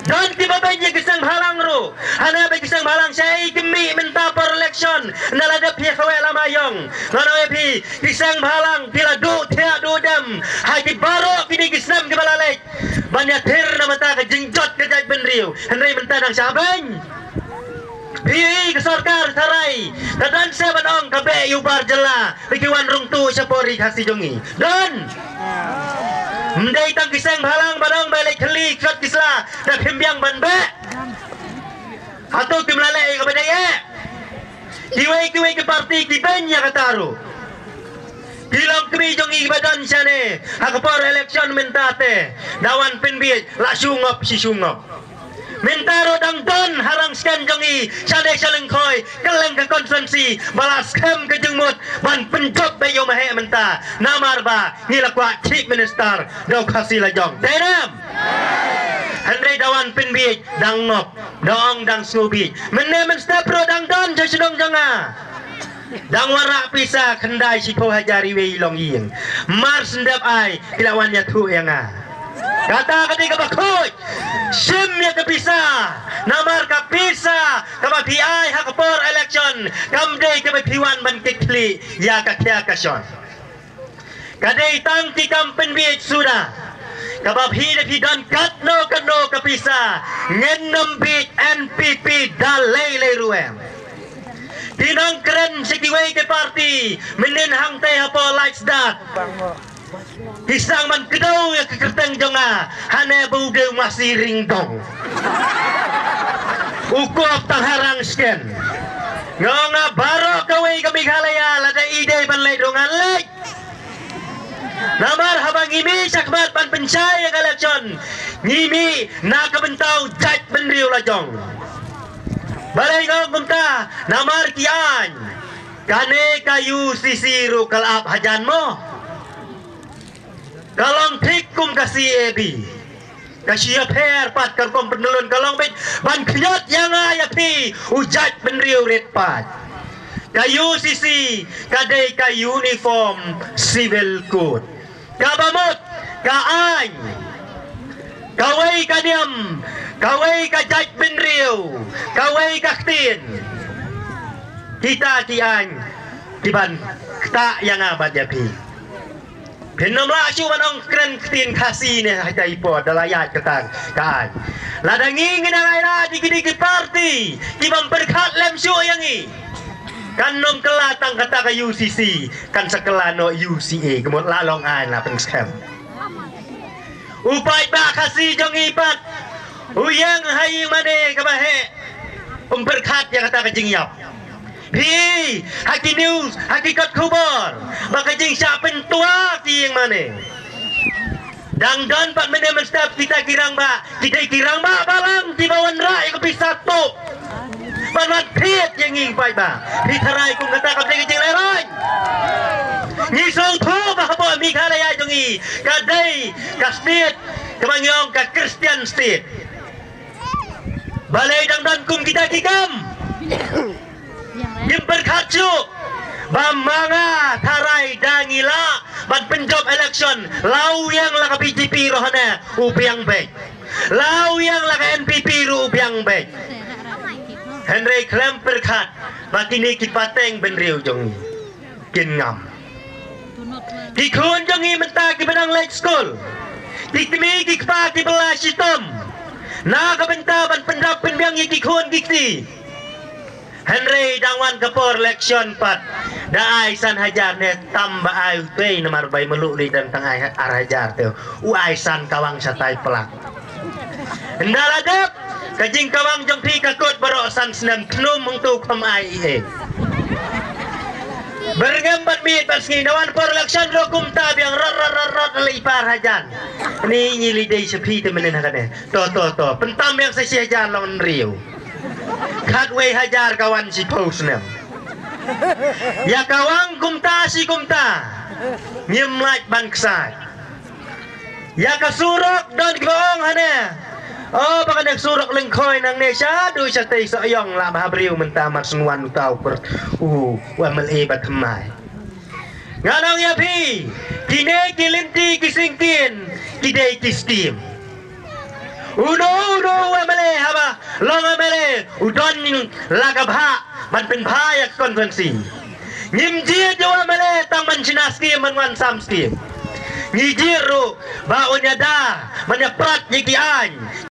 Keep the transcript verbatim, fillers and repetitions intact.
Don kiba beiñ ïa ki seng bhalang ruh. Hana ba ki seng bhalang shaei ki mih mynta por election. Na la dep phi kawei lama ïong. Ngan ong ïa phi ki seng bhalang ki la duh thiah duh dem ha ki baroh kine ki snem kiba la leit ban ïathir na bynta ka jingjot ka jaitbynriew. Hynrei mynta dang shah beiñ. Phi i ka sorkar tharai ka don se ban ong ka beh ïa u bar jylla ba ki wan rung tuh sha pori Khasi jong ngi. Don. Ym dei tang ki seng bhalang ban ong ba leit khylli ki kot ki sla da phim biang ban beh. Hato kim la leh ïa kaba dei eh? Kiwei kiwei ki parti ki beiñ ïa kata ruh. Ki longkmie jong ngi kiba don shane ha ka por election mynta te da wan pynbiej la shu ngop shi shu ngop. Mynta ruh dang don ha rang sken jong ngi shane sha Lyngkhoi kylleng ka constituency ba la skhem ka jingmut ban pynjop beit ïa u maheh mynta. Namar ba ngi la kwah Chief Minister da u Khasi la jong. Dei ne em? Hynrei da wan pynbiej dang ngop, da ong dang sngewbiej. Mynne mynstep ruh dang don sha shnong jong nga. Dang wanrah pisa khyndai shiphew hajar iwei i longïing. Mar shen dep ai ki la wan ïathuh ïa nga. Kata ka dei kaba khuid. Shim ïa ka pisa. Namar ka pisa kaba phi ai ha ka por election kam dei kaba phi wan ban kit khlieh ïa ka khia ka shon. Ka dei tang ki kam pynbiej suda. Kaba phi da phi don katno katno ka pisa ngin ym biej N P P da lei lei ruh em. Ki nongkren sha kiwei ki parti mynnin hangtei hapoh Laidsdat. Ki sdang ban kdew ïa ka kyrteng jong nga hane ba u dei u masi ringdong. U kop tang ha rang sken. Nga ong nga baroh kawei ka Meghalaya lada i dei ban leit ruh ngan leit. Namar haba ngi mih shakhmat ban pynshai ïa ka election ngi mih na ka bynta u jaitbynriew la jong. Balei nga ong kumta? Namar ki aiñ kane ka U C C ruh ka la ap hajan mo. Ka long thik kum ka C A B. Ka shu ïapher pat ka rukom pynlun ka long beit ban khñiot ïa nga ïa phi u jaitbynriew rit pat. Ka U C C ka dei ka Uniform Civil Code. Kaba mut ka aiñ, kawei ka niam, kawei ka jaitbynriew, kawei ka ktien. Kita ki aiñ kiban ktah ïa nga bad ïa phi. Phin ym lah shuh ban ong kren ktien Khasi ne ha ita i por da la ïaid kata ka aiñ. Lada ngi ngi nang ai lad ïa kine ki parti ki bym pyrkhat lem shuh ïa ngi, kan ym kylla tang kata ka U C C, kan sa kylla noh U C A, ka mut la long aiñ la pynskhem. U paidbah Khasi jong ngi pat u ïeng ha ïing mane kaba heh, um pyrkhat ïa kata ka jingïap. Phi ha ki news, ha ki kot khubor ba ka jingshah pyntua ki ïing mane. Dang don pat mynne mynstep kita ki rangbah, kita ki rangbah balang kiba wanrah ïa ka pisa tuh ban wan thied ïa ngi paidbah. Phi tharai kum kata ka dei ka jinglehrain? Ngi sngewthuh ba hapoh Meghalaya jong ngi ka dei ka state kaba ngi ong ka Christian state. Balei dang don kum kita ki kam? Ngim pyrkhat shuh ba ma nga tharai da ngi lah ban pynjop election, la u ïeng la ka B J P ruh hane u biang beit, la u ïeng la ka N P P ruh u biang beit. Hynrei khlem pyrkhat ba kine ki pateng bynriew jong ngi kin ngam. Ki khun jong ngi mynta kiba dang leit skul, ki kmie ki kpa kiba la shitom na ka bynta ban pyndap pynbiang ïa ki khun ki kti. Hynrei dang wan ka por election pat da ai san hajar ne tam ba ai utei namar bai mluh lei dang tang ai ar hajar te u ai san kawang shatai plak. Ynda la dep ka jingkawang jong phi ka kut baroh san snem tnum hangtu kham ai ei ei. Byrngem bad miet bad sngi na wan por election ruh kumta biang rot rot rot rot lei par hajan. Ni ngi li dei sha phi te mynnin ha kane. To to to pyntam biang sa shi hajan long hynriew. Khatwei hajar ka wan shiphew snem. Ïa kawang kumta shi kumta. Ngim lait ban ksat. Ïa ka surok don kiba ong hane. O ba kane ka surok Lyngkhoi nangne shaduh shatei Sohiong la ba ha briew mynta mat sngwan uta u pyrth u M L A ba thymmai. Ngan ong ïa phi kine ki lynti ki syngkien ki dei ki skim. Uno uno u MLA haba long MLA u don la ka bhah ban pynbha ïa ka constituency. Ngim jied ïa u MLA tang ban shna skim ban wan sam skim. Ngi jied ruh ba un ïada ban ïaprat ïa ki aiñ.